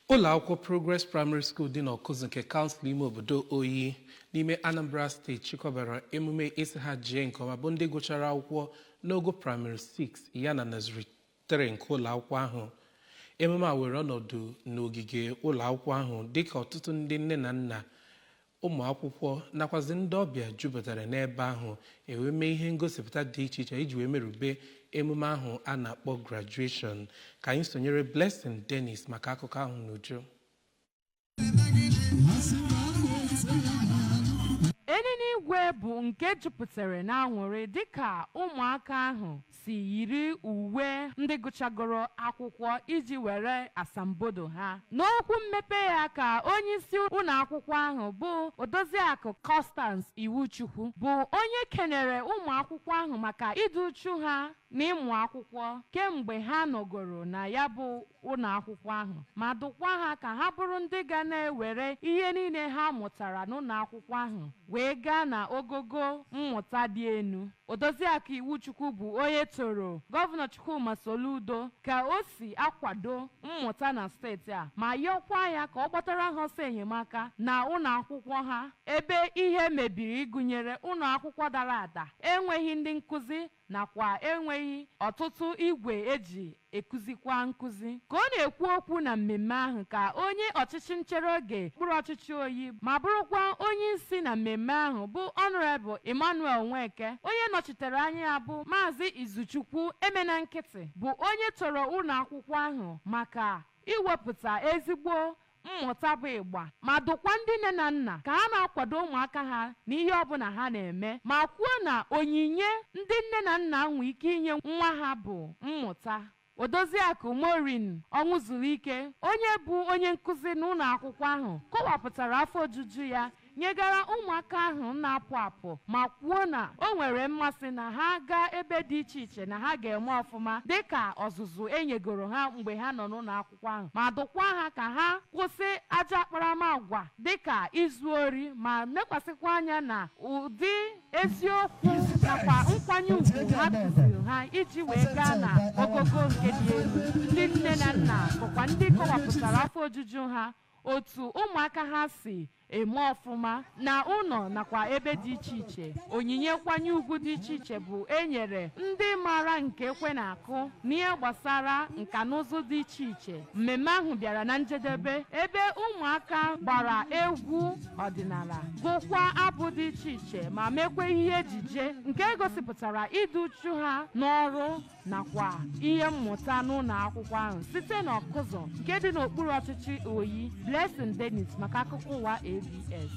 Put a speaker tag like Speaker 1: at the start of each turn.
Speaker 1: Ụlọ akwụkwọ Progress Primary School dị n'Ọkụzụ nke kansụl ime obodo Oyi n'ime Anambra Steeti chịkọbara emume isi ha jee nke ọma bụ ndị gụchara akwụkwọ n'ogo praịmarị 6 ya na nursery 3 nke ụlọ akwụkwọ ahụ. Emume a were ọnọdụ n'ogige ụlọ akwụkwọ ahụ dịka ọtụtụ ndị nne na nna ụmụ akwụkwọ nakwazi ndị ọbịa jupụtara n'ebe ahụ ewee mee ihe ngosipụta dị iche iche iji wee merube emume ahụ a na-akpọ graduation. Ka anyị sonyere Blessing Dennis maka akụkọ ahụ n'uju.
Speaker 2: Eninigwe bụ nke jupụtara n'aṅụrị dịka ụmụaka ahụ si yiri uwe ndị gụchagoro akwụkwọ iji were asambodo ha. N'okwu mmepe ya ka onyeisi ụlọ akwụkwọ ahụ bụ Odoziakụ Constance Iwuchukwu bụ onye kenere ụmụ akwụkwọ ahụ maka ịdị uchu ha n'ịmụ akwụkwọ kemgbe ha nọgoro na ya bụ ụlọ akwụkwọ ahụ, ma dụkwa ha ka ha bụrụ ndị ga na-ewere ihe niile ha mụtara n'ụlọ akwụkwọ ahụ wee gaa na ogogo mmụta dị elu. Odoziakụ Iwuchukwu bụ onye toro Gọvanọ Chukwuma Soludo ka o si akwado mmụta na steeti a, ma yọkwa ya ka ọ gbatara ha ọsọ enyemaka na ụlọ akwụkwọ ha ebe ihe mebiri, gụnyere ụlọ akwụkwọ dara ada, enweghị ndị nkụzi nakwa enweghị ọtụtụ igwe eji ekuzikwa nkụzi. Ka ọ na-ekwu okwu na mmemme ahụ ka onye ọchịchị nchere oge mkpụrụ ọchịchị Oyi ma bụrụkwa onye isi na mmemme ahụ bụ Honorable Emmanuel Nweke, onye nọchitere anya ya bụ Maazị Izuchukwu Emena Nkịtị, bụ onye toro ụlọ akwụkwọ ahụ maka iwepụta ezigbo mmụta bụ ịgba, ma dụkwa ndị nne na nna ka ha na-akwado ụmụaka ha n'ihe ọbụla ha na-eme, ma kwuo na onyinye ndị nne na nna nwe ike inye nwa ha bụ mmụta. Odoziakụ Maureen Ọnwụzuru, onye bụ onye nkụzi n'ụlọ akwụkwọ ahụ, kọwapụtara afọ ojuju ya nyegara ụmụaka ahụ na-apụ apụ, ma kwuo na o nwere mmasị na ha gaa ebe dị iche iche na ha ga-eme ọfụma dịka ọzụzụ enyegoro ha mgbe ha nọ n'ụlọ akwụkwọ ahụ, ma dụkwa ha ka ha kwụsị ajọ akparamagwa dịka izu ori, ma lekwasịkwa anya na ụdị eziokwu nakwa nkwanye ugwu ha kụziri ha iji wee gaa na ogogo nke dị elu. Ndị nne na nna bụkwa ndị kọwapụtara afọ ojuju ha otu ụmụaka ha si eme ọfụma na ụlọ nakwa ebe dị iche iche. Onyinye nkwanye ugwu dị iche iche bụ enyere ndị maara nke ekwe na-akụ n'ihe gbasara nka na ụzụ dị iche iche. Mmemme ahụ bịara na njedebe ebe ụmụaka gbara egwu ọdịnala, gụkwa abụ dị iche iche, ma mekwa ihe ejije nke gosipụtara ịdị uchu ha n'ọrụ nakwa ihe mmụta n'ụlọ akwụkwọ ahụ. Site n'Ọkụzụ nke dị n'okpuru ọchịchị Oyi, Blessing Dennis maka akụkọ ụwa ABS.